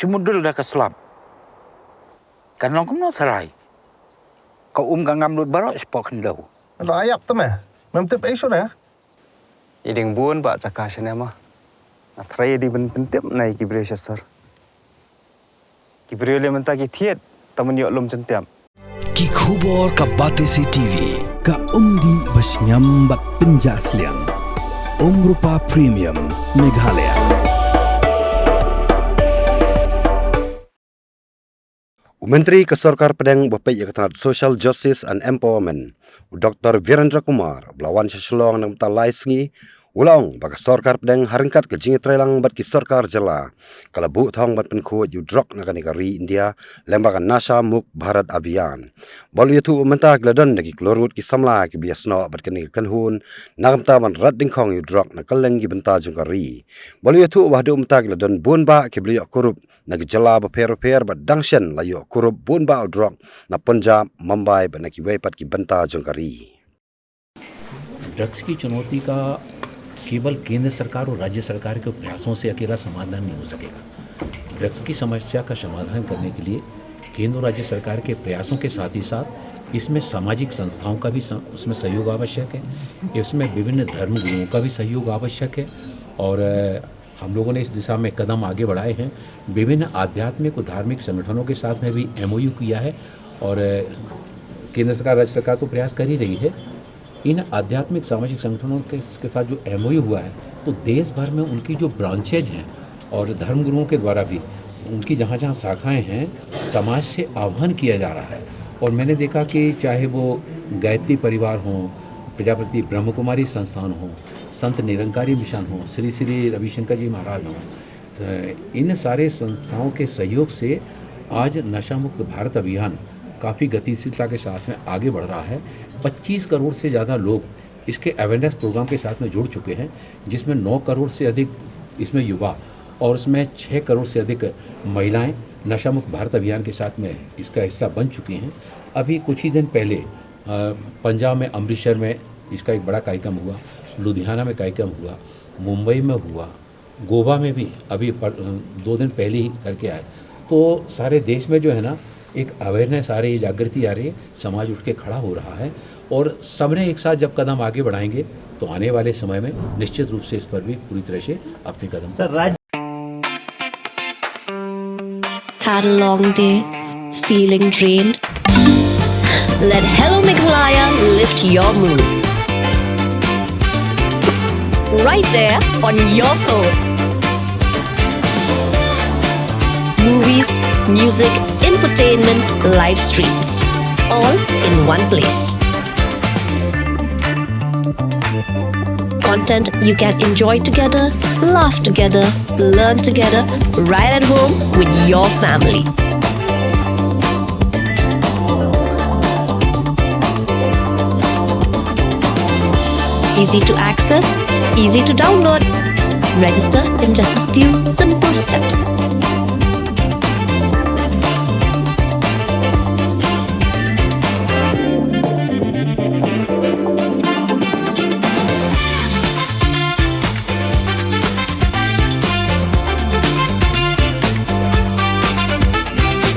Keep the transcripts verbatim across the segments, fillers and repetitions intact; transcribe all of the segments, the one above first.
Te mut dul da ka slap. Kan long kumno tharai? Ka um ka ngam lut baroh shapoh khyndew. Lo ayap te me. Mem tip ei shuh ne? I ding bun ba jaka shane ma. Nga trai i ding ban pyntip na i ki briew sha sor. Ki briew leh mynta ki thied, ta man ïoh lum jyntiap. Ki khubor ka Batesi T V, ka umdih ba shngiam bad pynjah sliang. Umrupa Premium, Meghalaya. U Myntri ka Sorkar Pdeng ba peit ïa ka tnat Social Justice and Empowerment, u Doktor Virendra Kumar, ba la wan sha Shillong na ka bynta lai sngi, u la ong ba ka Sorkar Pdeng ha ryngkat ka jingïatreilang bad ki sorkar jylla, ka la buh thong ban pynkhuid ïa u drok na kane ka ri India, lyngba ka Nasha Mukt Bharat Abhiyan. Bad u ïathuh ba mynta ki la don da ki klur ngut ki samla kiba ïasnoh bad kane ka kynhun, na ka bynta ban rat dyngkhong ïa u drok na kylleng ki bynta jong ka ri. Bad u ïathuh ba haduh mynta ki la don bun bah kiba la ïoh kurup na ki jylla bapher bapher bad dang shen la ïoh kurup bun bah u drok na Punjab, Mumbai bad na kiwei pat ki bynta jong ka ri. ड्रग्स की चुनौती का केवल केंद्र सरकार और राज्य सरकार के प्रयासों से अकेला समाधान नहीं हो सकेगा। ड्रग्स की समस्या का समाधान करने के लिए केंद्र और राज्य सरकार के प्रयासों के साथ ही साथ इसमें सामाजिक संस्थाओं का भी स-, उसमें सहयोग आवश्यक है। इसमें विभिन्न धर्म गुरुओं का भी सहयोग आवश्यक है और, अ, हम लोगों ने इस दिशा में कदम आगे बढ़ाए हैं। विभिन्न आध्यात्मिक और धार्मिक संगठनों के साथ में भी एमओयू किया है और, अ, केंद्र सरकार, राज्य सरकार तो प्रयास कर ही रही है। इन आध्यात्मिक सामाजिक संगठनों के, के साथ जो एमओयू हुआ है, तो देश भर में उनकी जो ब्रांचेज हैं और धर्मगुरुओं के द्वारा भी उनकी जहाँ-जहाँ शाखाएं हैं, समाज से आह्वान किया जा रहा है। और मैंने देखा कि चाहे वो गायत्री परिवार हों, प्रजापति ब्रह्मकुमारी संस्थान हों, संत निरंकारी मिशन हों, श्री श्री रविशंकर जी महाराज हों, अ, इन सारे संस्थाओं के सहयोग से आज नशा मुक्त भारत अभियान काफ़ी गतिशीलता के साथ में आगे बढ़ रहा है। पच्चीस करोड़ से ज़्यादा लोग इसके अवेयरनेस प्रोग्राम के साथ में जुड़ चुके हैं, जिसमें नौ करोड़ से अधिक इसमें युवा और उसमें छः करोड़ से अधिक महिलाएं नशा मुक्त भारत अभियान के साथ में इसका हिस्सा बन चुकी हैं। अभी कुछ ही दिन पहले, अ, पंजाब में अमृतसर में इसका एक बड़ा कार्यक्रम हुआ, लुधियाना में कार्यक्रम हुआ, मुंबई में हुआ, गोवा में भी अभी पर-, दो दिन पहले ही करके आए। तो सारे देश में जो है ना, एक अवेयरनेस आ रही है, जागृति आ रही है, समाज उठ के खड़ा हो रहा है और सबने एक साथ जब कदम आगे बढ़ाएंगे, तो आने वाले समय में निश्चित रूप से इस पर भी पूरी तरह से अपने कदम सर, राज्य Had a long day? Feeling drained? Let Hello Meghalaya lift your mood. Right there on your phone. Movies, music, infotainment, live streams, all in one place. Content you can enjoy together, laugh together, learn together, right at home with your family. Easy to access, easy to download. Register in just a few simple steps.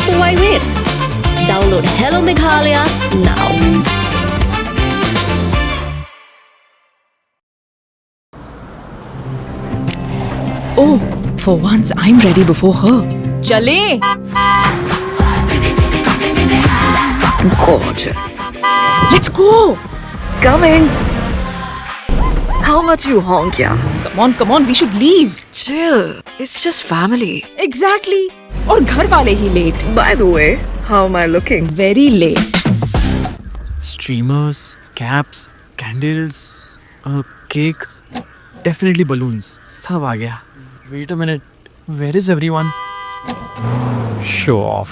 So why wait? Download Hello Meghalaya now. Oh, for once I'm ready before her. Chale. Gorgeous. Let's go. Coming. How much you honk, yeah? Come on, come on, we should leave. Chill. It's just family. Exactly. और घर वाले ही late. By the way, how am I looking? Very late. Streamers, caps, candles, a cake, definitely balloons. सब आ गया. Wait a minute. Where is everyone? Show off.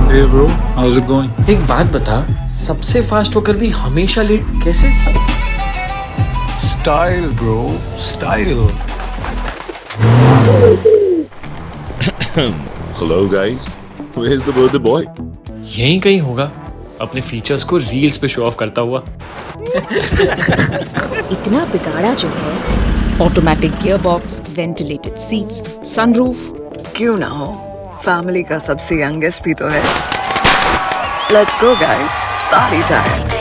Hey bro, how's it going? एक बात बता, सबसे फास्ट होकर भी हमेशा लेट कैसे? Style bro, style. Hello guys, where's the birthday boy? यहीं कहीं होगा, अपने फीचर्स को रील्स पे शो ऑफ करता हुआ. इतना बिगाड़ा जो है, Automatic gearbox, ventilated seats, sunroof. क्यों ना हो, फैमिली का सबसे यंगेस्ट भी तो है। Let's go guys, party time.